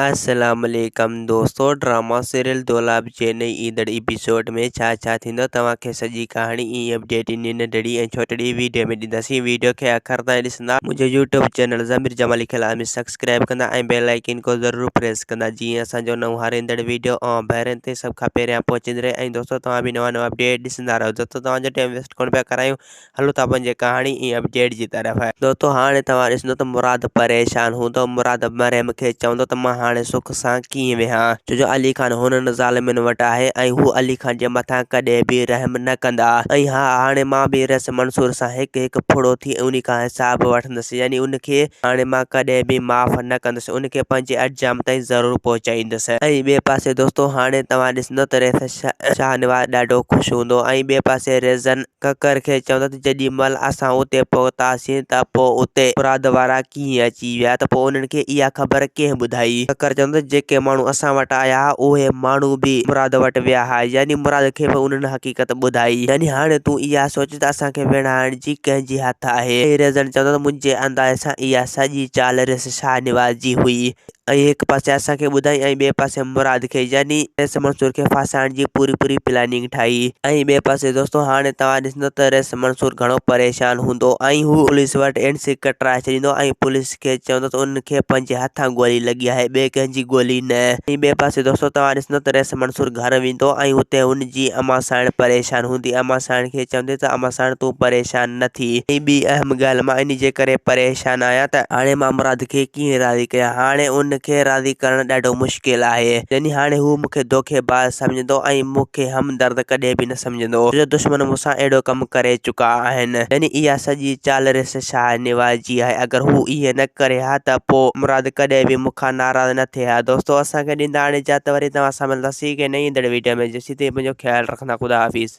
السلام عليڪم دوستو ڊراما سيريل دولاب جي نئين ايندڙ ايپيسوڊ ۾ ڇا ڇا ٿيندو توهان کي سڄي ڪهاڻي ۽ اپڊيٽ انهي ننڍڙي ۽ ڇوٽڙي ويڊيو ۾ ڏينداسين ويڊيو کي آخر تائين ڏسندا منهنجو يوٽيوب چينل ضمير جمالي کي لازمي سبسڪرائب ڪندا ۽ بيل آئيڪن کي ضرور پريس ڪندا جيئن اسان جو نئون هر ايندڙ ويڊيو اوهان ڀائرن تائين سڀ کان پهريان پهچندي رهي ۽ دوستو توهان به نوان نوان اپڊيٽ ڏسندا رهو دوستو توهان جو ٽائيم ويسٽ ڪونه پيا ڪرايون هلو ٿا پنهنجي ڪهاڻي ۽ اپڊيٽ جي طرف. دوستو هاڻي توهان ڏسندو ته مراد پريشان هوندو. مراد مريم کي چوندو ته مان هاڻي سک سان ڪيئن ويهان. ڇو جو علي خان هنن ظالمن وٽ آهي ۽ هو علي خان جي مٿان ڪڏهن به رحم نه ڪندا. ۽ ها هاڻي مان به رئيس منصور سان هڪ هڪ ڦڙو ٿي انهي کان حساب وٺندس يعني ان کي هاڻي مان ڪڏهن به معاف نه ڪندس ان کي پنهنجي انجام تائين ضرور پهچائيندس. ۽ ٻئي پاسي دوستو هاڻي توهان ڏسندو ته رئيس شاهنواز ڏاڍو خوش هوندو ۽ ٻئي پاسي ريزن ڪڪر کي چوندو ته جيڏي مهل اسان اتي پهتاسين ته پوء اتي مراد وارا ڪيئن اچي ويا ته پوء انهن کي اها خبر ڪنهن ٻڌائي؟ ڪڪر چوندو ته جيڪي ماڻهو اسان وٽ آيا ها اهي ماڻهو به مراد وٽ ويا ها يعني مراد کي به انهن حقيقت ٻڌائي يعني هاڻي تون اها سوچ ته اسان کي ويڙهائڻ جي ڪنهن جي هٿ آهي؟ ۽ ريزن چوندو ته منهنجي اندازي سان اها سڄي چال ريس شاهنواز جي هئي. ۽ هڪ پاسي اسان کي ٻڌائين ۽ ٻئي پاسي مراد کي يعني رئيس منصور کي ڦاسائڻ جي پوري پوري پلاننگ ٺاهي ۽ ٻئي پاسي دوستو هاڻي توهان ڏسندو ته رئيس منصور گهڻو پريشان هوندو ۽ هو پوليس وٽ اين سي ڪٽرائي ڇڏيندو ۽ پوليس کي چوندو ته ان کي پنهنجي هٿان گولي لڳي آهي ٻئي ڪنهن جي گولي نه ۽ ٻئي پاسي دوستو توهان ڏسندو ته رئيس منصور گهر ويندو ۽ اتي هن جي امان سائڻ پريشان هوندي امان سائڻ کي چوندي ته امان سائڻ تون پريشان نه ٿي ۽ ٻي اهم ڳالهه مان انهي جي ڪري پريشان آهيان ته هاڻي مان مراد کي ڪيئن راضي ڪيان؟ هاڻي ان کي راضي ڪرڻ ڏاڍو مشڪل آهي. يعني هاڻي هو مون کي دوکي باز سمجهندو ۽ مون کي همدرد ڪڏهن به نه سمجهندو. ڇو جو دشمن مون سان اهڙو ڪم ڪري چڪا آهن. يعني اها سڄي چال ريس شاهه نواز جي آهي. اگر هو ائين نه ڪري ها ته پوء مراد ڪڏهن به مون کان ناراض نه ٿئي ها. دوستو اسان کي ڏيندا هاڻي اجازت وري توهان سان ملنداسين ڪنهن نئين ايندڙ ويڊيو ۾ جيسين تائين پنهنجو خيال رکندا خدا حافظ.